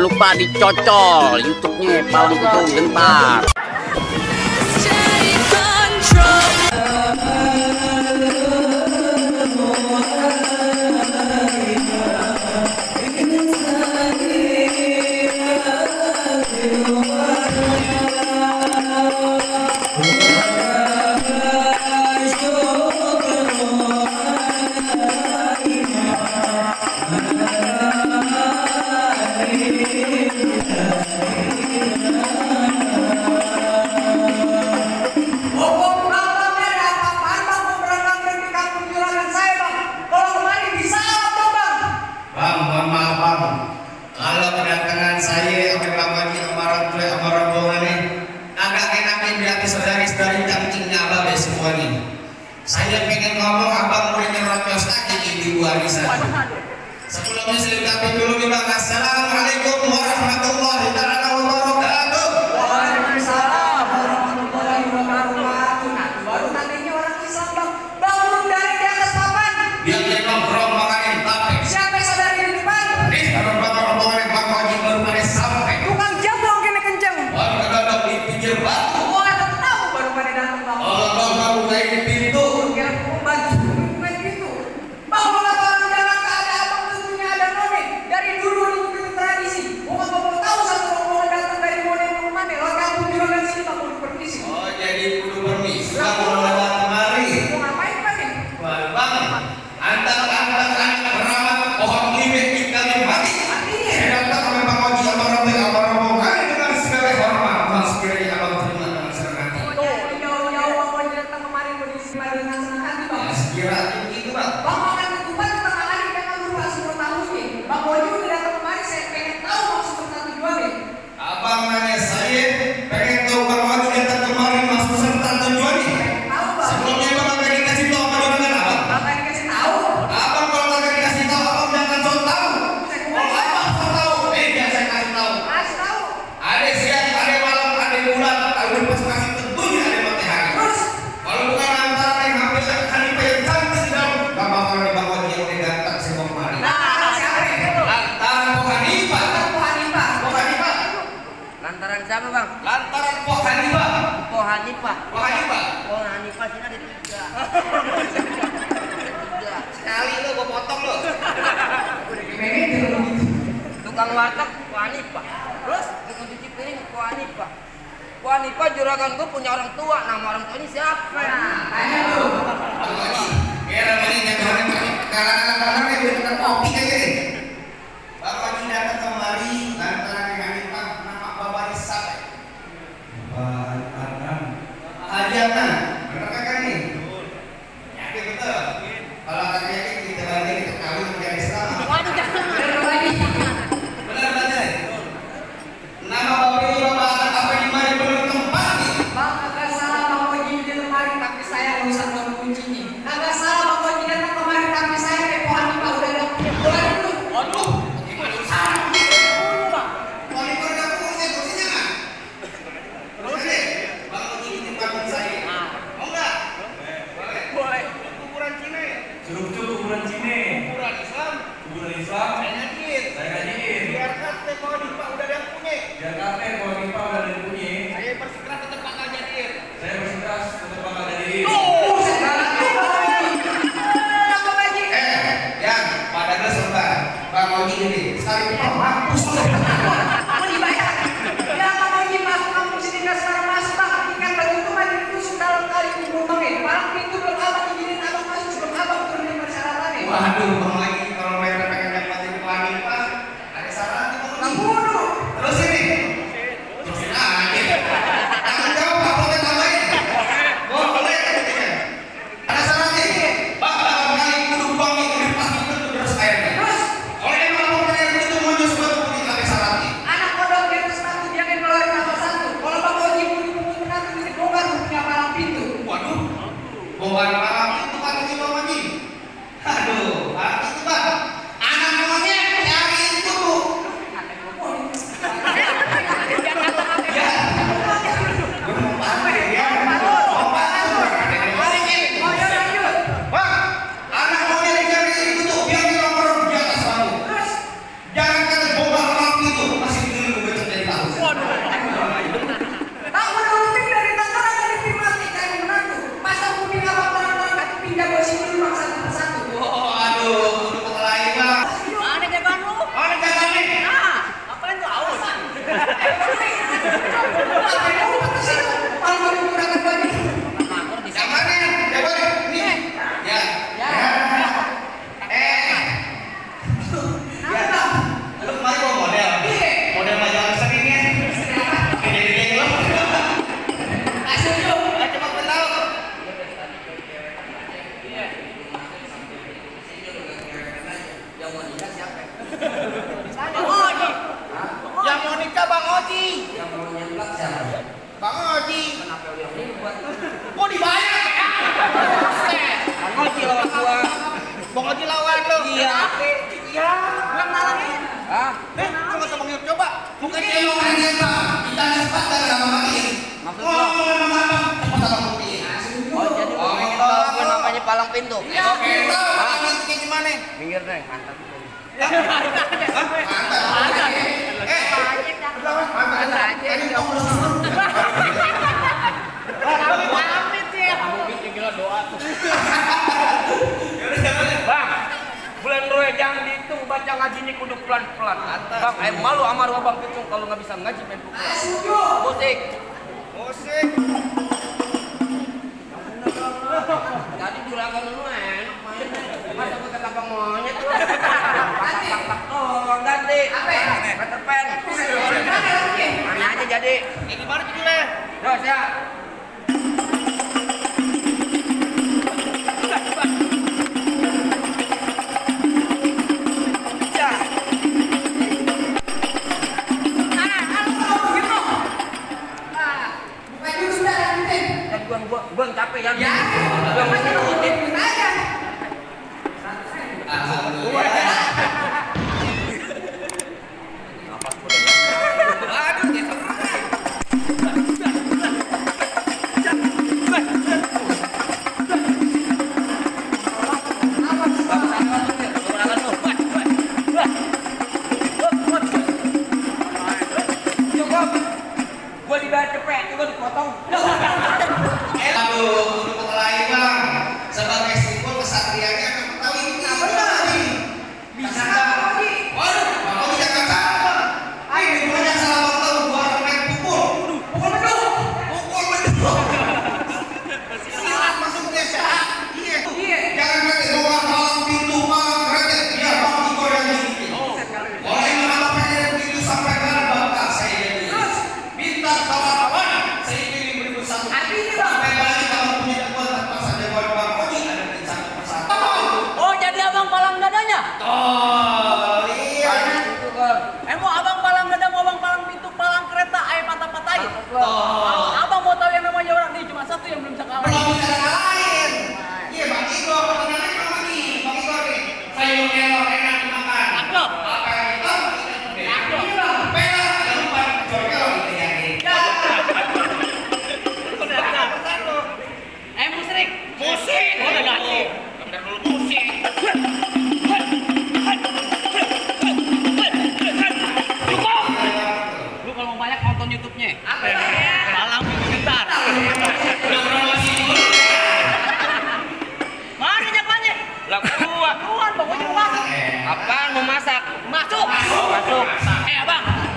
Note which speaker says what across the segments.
Speaker 1: lupa dicocol YouTube-nya Palem Kutung Gentar.
Speaker 2: Saya pengen ngomong abang mulai nyerocos lagi di luar bisa. Sebelumnya saya ucapin dulu nih bang, assalamualaikum warahmatullahi wabarakatuh.
Speaker 3: Waalaikumsalam warahmatullahi wabarakatuh. Nah, baru tandanya orang Islam bang, bangun dari di atas papan.
Speaker 2: Dia nongkrong makanin tape.
Speaker 3: Siapa yang sadar di depan?
Speaker 2: Nih kalau bapak rombongan bang Haji baru pada sampai.
Speaker 3: Tukang jablong kena kenceng.
Speaker 2: Baru kedodok di pinggir batu.
Speaker 3: Oh, ada tahu baru pada datang bang.
Speaker 2: Allah bang mau bukain di pintu.
Speaker 3: Kira pembantu bukan gitu. Bang kalau orang jalan tak ada abang tentunya ada none. Dari dulu itu tradisi. Bukan bapak tahu satu rombongan datang dari mana ke mana. Kalau kamu juragan sini tak perlu permisi.
Speaker 2: Oh jadi kudu permisi. Bang mau lewat kemari.
Speaker 3: Mau ngapain pak nih?
Speaker 2: Bang, antar anak perawat pohon limbeh ikan mati.
Speaker 3: Artinya?
Speaker 2: Saya datang sama Bang Haji sama rombongan dengan segala hormat. Mas sekiranya abang terima dengan senang hati.
Speaker 3: Jauh-jauh abang datang kemarin berisi dengan senang hati bang.
Speaker 2: Ya sekiranya begitu bang.
Speaker 3: Bang makan ketupat tengah hari jangan lupa semua tahunya. Bang Bojo udah datang kemarin saya pengen tahu maksud serta tujuannya.
Speaker 2: Abang nanya saya pengen tahu Bang Haji datang kemarin maksud serta tujuannya.
Speaker 3: Tahu bang?
Speaker 2: Sebelumnya bang akan dikasih tahu apa dengan abang.
Speaker 3: Bang kan dikasih tahu.
Speaker 2: Abang kalau akan dikasih tahu abang jangan sok tahu. Kalau abang sok tahu, biar saya kasih tahu.
Speaker 3: Kasih tahu.
Speaker 2: Ada siang, ada malam, ada bulan, ada pas kasih tentunya ada matahari.
Speaker 3: Terus
Speaker 2: Kalau bukan antara yang hampir hari yang cantik di dalam Bang Haji yang udah datang saya mau kemari.
Speaker 3: nah siapa itu?
Speaker 2: Lantaran Poh Hanifah.
Speaker 3: Poh Hanifah.
Speaker 2: Poh Hanifah.
Speaker 4: Lantaran siapa bang?
Speaker 2: Lantaran Poh Hanifah.
Speaker 4: Poh Hanifah.
Speaker 2: Poh Hanifah.
Speaker 4: Poh Hanifah sini ada 3.
Speaker 2: Sekali lo gua potong lo.
Speaker 4: Tukang warteg Poh Hanifah. Terus tukang cuci piring Poh Hanifah. Poh Hanifah juragan gue punya orang tua. Nama orang tua ini siapa?
Speaker 3: Tanya tuh.
Speaker 2: Bang Haji, biar namanya jangan kalangan yang udah kenal kopi aja deh. Bang Haji datang kemari lantaran yang Hanifah nama Bapak Isa. Bapak Adnan. Haji Adnan, bener kakak nih? Yakin betul? Kalau kakak yakin kita balik kita kawin menjadi Islam.
Speaker 4: Waduh jangan.
Speaker 3: Bener lagi.
Speaker 2: Benar benar. Nama Bapak ini Bapak apa di mana benar tempat nih?
Speaker 3: Bang agak salah Bang Bojo di kemarin tapi saya nggak usah tahu kuncinya. Agak salah Bang Bojo datang kemarin tapi saya kayak Poh Hanifah udah ada. Udah dulu.
Speaker 2: Waduh, gimana usaha? Wali keluarga punya kursinya nggak? Terus deh, Bang Haji di tempat saya. Mau nggak? Boleh. Kuburan Cina ya?
Speaker 5: Curug-curug kuburan Cine.
Speaker 2: Kuburan Islam?
Speaker 5: Kuburan Islam.
Speaker 2: Saya ngajiin.
Speaker 5: Saya ngajiin.
Speaker 2: Biar kata Poh Hanifah udah ada yang punya.
Speaker 5: Jakarta Poh Hanifah udah ada yang punya.
Speaker 2: Saya bersikeras tetap bakal jadiin.
Speaker 5: Saya bersikeras tetap bakal jadi.
Speaker 3: Buset, galak nih Bang Haji. Kenapa Bang Haji?
Speaker 2: Yang padahal sebentar, Bang Haji ini sekali mampus loh.
Speaker 3: Mau dibayar. Ya Bang Haji masuk kampung sini nggak sekarang masuk Bang. Ikan begitu mah ditusuk dalam kali kubur Bang ya. Paling pintu belum abang izinin abang masuk sebelum abang turunin persyaratannya.
Speaker 2: Waduh, Bang Haji kalau mereka pengen dapatin Poh Hanifah, ada syaratnya Bang
Speaker 3: Bang
Speaker 2: Haji.
Speaker 3: Bodo.
Speaker 2: Terus ini, terusin aja. Tanggung jawab apa boleh tambahin? Boleh. Ada syaratnya. Bang, dalam kali kudu buang itu dipasang itu terus airnya.
Speaker 3: Terus
Speaker 2: Kalau emang mau air itu muncul sebuah
Speaker 3: Bang Oji.
Speaker 2: Yang mau nikah Bang Oji.
Speaker 4: Yang mau nyeblak siapa?
Speaker 2: Bang Oji.
Speaker 4: Kenapa lu yang ribet?
Speaker 2: Kok dibayar ya?
Speaker 4: Bang Oji lawan gua.
Speaker 2: Bang Oji lawan lo.
Speaker 4: Iya.
Speaker 2: Iya. Bang nalangin.
Speaker 4: Hah?
Speaker 2: Lu nggak tahu Bang Yop coba. Bukan dia mau nanya Bang. Kita cepat dan nggak mau matiin.
Speaker 4: Maksud
Speaker 2: Oh,
Speaker 4: lo?
Speaker 2: cepat Bang matiin.
Speaker 4: Oh, jadi lu pengen tahu gue namanya palang pintu?
Speaker 2: Iya. Oke. Bang ini gimana?
Speaker 4: Minggir deh, mantap. Bang, bulan roya jangan dihitung, baca ngaji ini kudu pelan-pelan. Bang, malu sama ruang Bang Picung kalau nggak bisa ngaji main pukul. Musik.
Speaker 2: Musik.
Speaker 4: Tadi juragan lu enak main. Masa gue kata Bang monyet lu. Pak. Oh, ganti. Peter Pan. Mana aja jadi.
Speaker 2: Ini gimana judulnya?
Speaker 4: Terus ya. Bang capek ya. Bang masih ngikutin. Gua dibayar cepet, gua dipotong.
Speaker 2: Aduh, untuk lain Bang. Sebagai simbol kesatriannya akan tahu ini apa lagi? Bisa nggak? Waduh, Bang Oji yang kakak. Ayo, banyak salah Bang tahu gua orang main pukul. Pukul beduk. Pukul beduk. Silat masuknya sah. Iya. Jangan berarti doang malam pintu malam kretek. Iya, Bang Igor yang ini. Boleh menambah pengen pintu sampai kan bakal saya jadi. Bintang kawan-kawan, saya pilih beribu satu. Sampai balik kalau punya kuat tanpa saja buat Bang Oji ada di satu persatu.
Speaker 3: Oh, jadi abang palang dadanya?
Speaker 2: Oh, iya.
Speaker 4: Itu kan.
Speaker 3: Mau abang palang dada, mau abang palang pintu, palang kereta, air patah-patahin.
Speaker 2: Oh.
Speaker 3: Abang mau tahu yang namanya orang nih, cuma satu yang belum bisa kalah.
Speaker 2: Belum bisa lain. Iya, Bang Igor, perkenalan sama nih, Bang Igor nih. Sayur kelor enak dimakan.
Speaker 3: Cakep.
Speaker 2: Apa yang itu? Cakep. Perak, jangan lupa sayur kelor gitu ya.
Speaker 3: Musrik.
Speaker 2: Musik.
Speaker 3: Oh, udah ganti.
Speaker 2: Bentar dulu musik.
Speaker 3: Lu kalau mau banyak nonton YouTube-nya. Apa ya? Palang pintu bentar.
Speaker 2: Udah promosi dulu.
Speaker 3: Mana nyamannya?
Speaker 4: Lah gua.
Speaker 3: Tuan, Bang Oji mau masak.
Speaker 4: Apaan mau masak?
Speaker 3: Masuk.
Speaker 4: Masuk.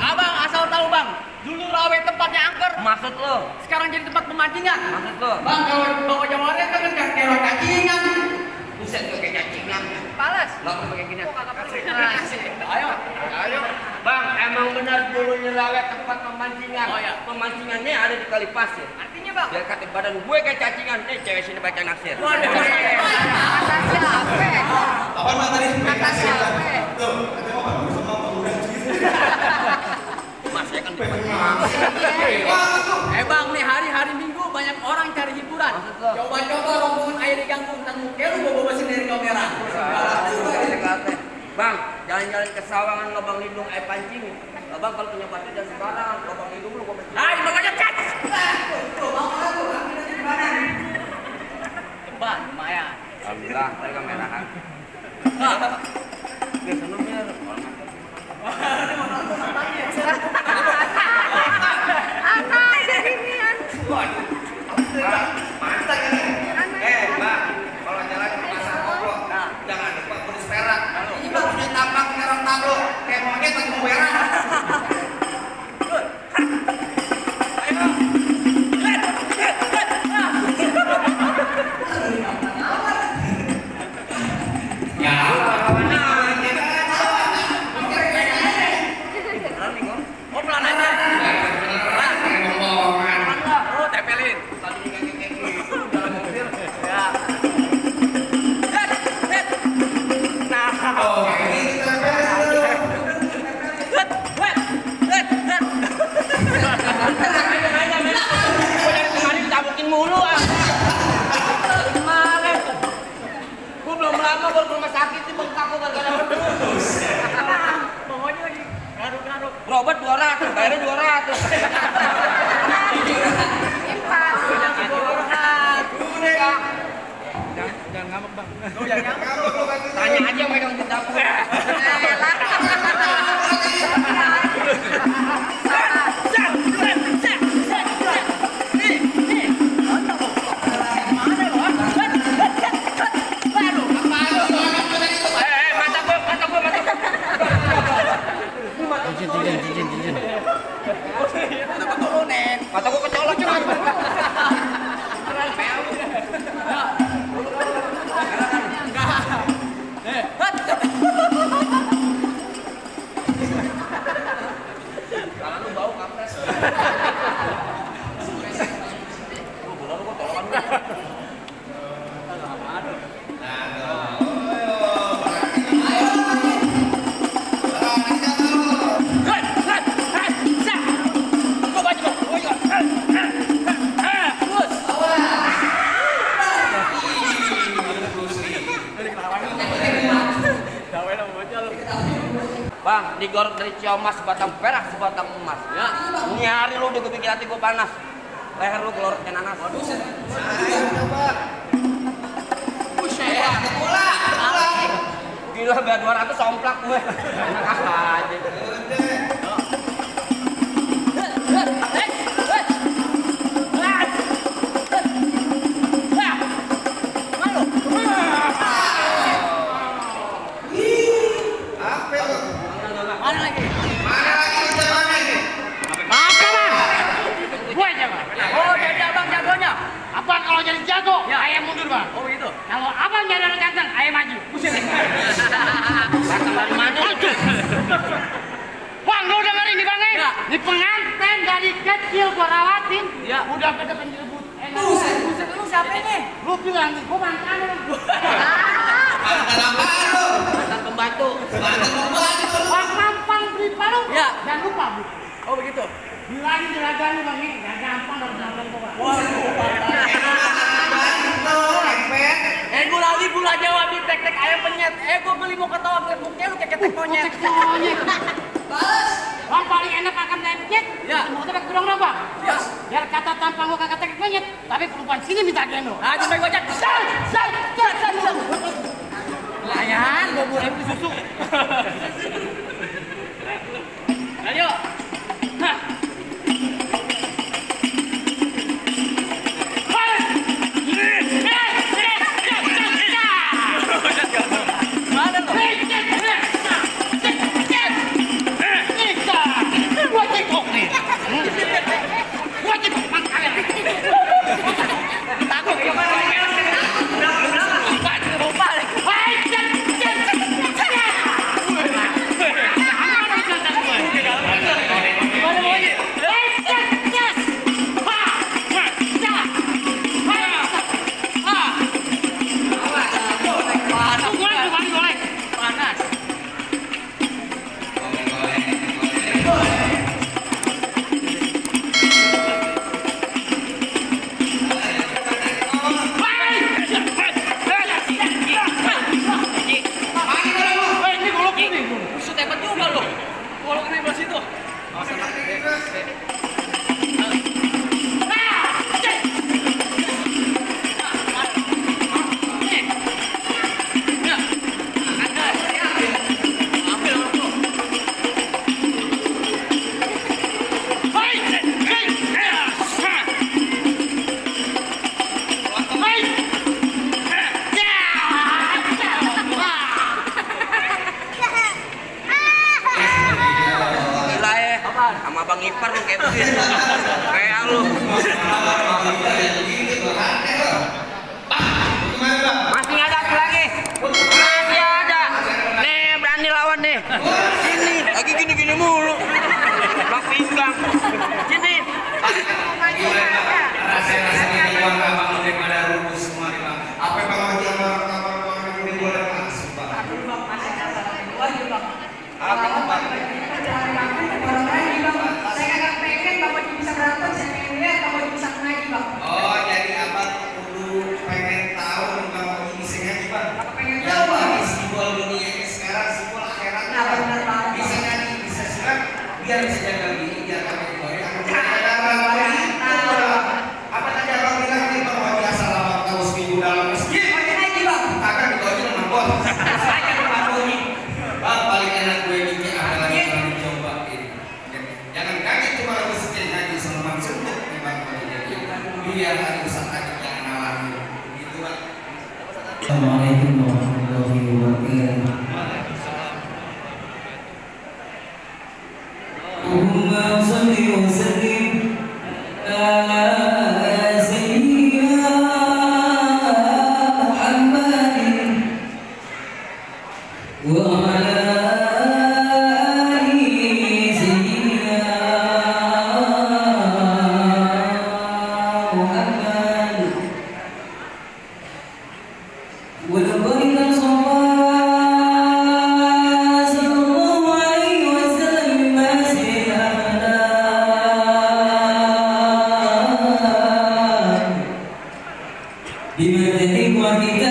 Speaker 3: Abang asal tahu bang. Dulu rawe tempatnya angker.
Speaker 4: Maksud lo?
Speaker 3: Sekarang jadi tempat pemancingan.
Speaker 4: Maksud lo?
Speaker 3: Bang, kalau bawa jawabannya kan kayak cacingan.
Speaker 4: Buset lo kayak cacingan.
Speaker 3: Palas.
Speaker 4: Lo pakai gini.
Speaker 3: Ayo.
Speaker 4: Bang, emang benar dulu Rawe tempat pemancingan.
Speaker 3: Oh, iya.
Speaker 4: Pemancingannya ada di kali pasir.
Speaker 3: Artinya bang.
Speaker 4: Biar kata badan gue kayak cacingan. Nih cewek sini baca naksir.
Speaker 3: Kata siapa?
Speaker 2: Apa Bang tadi?
Speaker 3: Kata siapa?
Speaker 2: Tuh, ada apa? Sama pemuda gitu.
Speaker 4: Mas ya kan
Speaker 3: Bang, nih hari-hari Minggu banyak orang cari hiburan.
Speaker 4: Maksud lo?
Speaker 3: Coba-coba rombongan air di kampung dan muka lu bawa sendiri kamera.
Speaker 4: Bang, jalan-jalan ke Sawangan lubang lindung air pancing. Abang kalau punya batu jangan sembarang. Lubang lindung lu gua
Speaker 3: Hai, makanya cat. Cepat, lumayan.
Speaker 4: Alhamdulillah, tadi kamerahan. Biasa nomor.
Speaker 2: Mantap ini. Bang, kalau jalan ke pasar Koplo, jangan lupa kudus perak. Ini Bang punya tapak merah tablo, kayak monyet lagi mau berak. Ya,
Speaker 4: Berobat 200, bayarnya 200.
Speaker 5: Jangan ngambek bang.
Speaker 4: Tanya aja megang di dapur.
Speaker 1: Cincin.
Speaker 4: Mata gua kecolok cuman. Kalau lu bau kampres. Bang, digorok dari ciomas sebatang perak sebatang emas. Ya. Ini hari lu udah bikin hati gua panas. Leher lu kelorotnya nanas. Waduh. Gila, biar 200 somplak gue. Enak aja.
Speaker 6: Abang kalau jadi jago,
Speaker 4: ya
Speaker 6: ayam mundur bang.
Speaker 4: Oh gitu.
Speaker 6: Kalau abang jadi anak ganteng, ayam maju.
Speaker 4: Ganteng dari mana?
Speaker 6: Bang, lu dengerin nih bang
Speaker 4: Ya.
Speaker 6: Di pengantin dari kecil gua rawatin,
Speaker 4: Ya.
Speaker 6: udah pada penjebut.
Speaker 3: Buset, lu siapa nih?
Speaker 6: Lu bilang nih, gua mantan.
Speaker 2: Mantan apaan lu?
Speaker 4: Mantan pembantu.
Speaker 2: Mantan pembantu lu.
Speaker 6: Bang Mampang beli palu.
Speaker 4: Ya.
Speaker 6: Jangan lupa bu.
Speaker 4: Oh begitu.
Speaker 6: Bilangin juragan nih bang ini, gak gampang harus nonton gua.
Speaker 4: Gue lagi gula Jawa di tek-tek ayam penyet. Gue beli mau ketawa ngeliat mukanya lu kayak ketek monyet.
Speaker 3: Balas.
Speaker 6: Bang paling enak makan monyet.
Speaker 4: Ya.
Speaker 6: Mau tebak gedong dong bang.
Speaker 4: Ya.
Speaker 6: Biar kata tampang lu kagak tek monyet, tapi perempuan sini minta gendong.
Speaker 4: Ah, coba gue cek.
Speaker 6: Sat. Layan, gua boleh beli susu. Ayo. Hah.
Speaker 4: Mana lo? Takut gimana? Lupa deh. Gimana maunya? Panas. Ini golok ini. Buset hebat juga lo. Golok ini di situ. Gila ya, sama Bang Ipar lu kayak begini. Kayak lu. Masih ada satu lagi. Masih ada. Nih berani lawan nih. Sini, lagi gini-gini mulu. Bang pinggang. Sini.
Speaker 2: Rasanya uang abang udah pada rumus semua nih bang. Apa yang bang Haji sama orang ini boleh langsung bang? Apa bang?
Speaker 3: Orang lagi bang. Saya kagak pengen bapak bisa berantem, saya pengen lihat bapak bisa ngaji bang.
Speaker 2: Oh jadi abang kudu pengen tahu nih bang Haji bisa ngaji bang?
Speaker 3: Bapak pengen
Speaker 2: Yang
Speaker 3: tahu bang.
Speaker 2: simbol dunianya sekarang simbol akhiratnya.
Speaker 3: Nah benar banget.
Speaker 2: Bisa ngaji, bisa silat, biar
Speaker 3: Allahumma shalli wa sallim ala sayyidina Muhammadin wa ala ali sayyidina Muhammad wa labbaika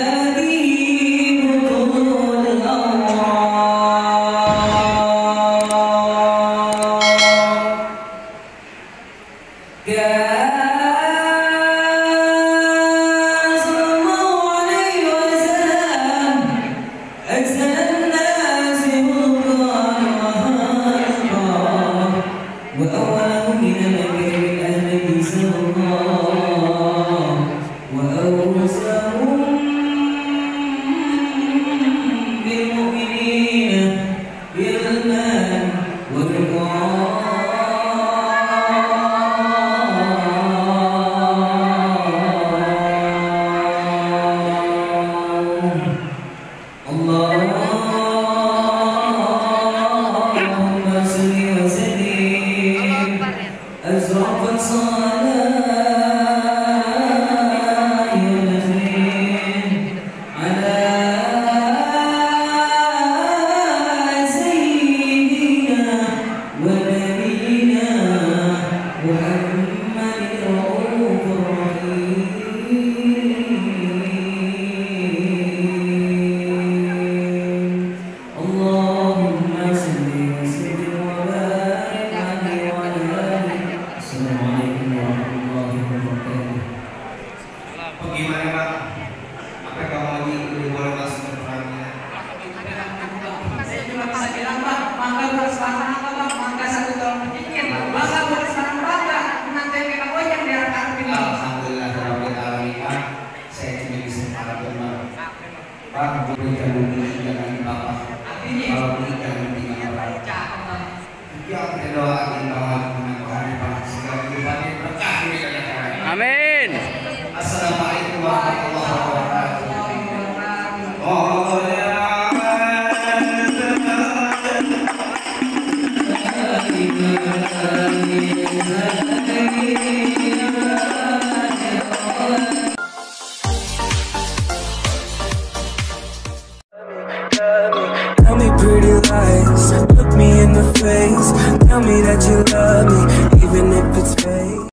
Speaker 2: Bagaimana Pak? Apa kamu lagi boleh masuk ke perannya?
Speaker 3: Saya cuma bisa bilang Pak, mangga berselatan apa Pak? Mangga 1 tahun sedikit, mangga berselatan bangga, nanti kita goyang di atas ini.
Speaker 2: Alhamdulillah Rabbil Alamin Pak. Saya cuma bisa mengatakan Pak, berikan bumi dengan Bapak. Kalau berikan dengan Bapak. Yang berdoa dengan Bapak.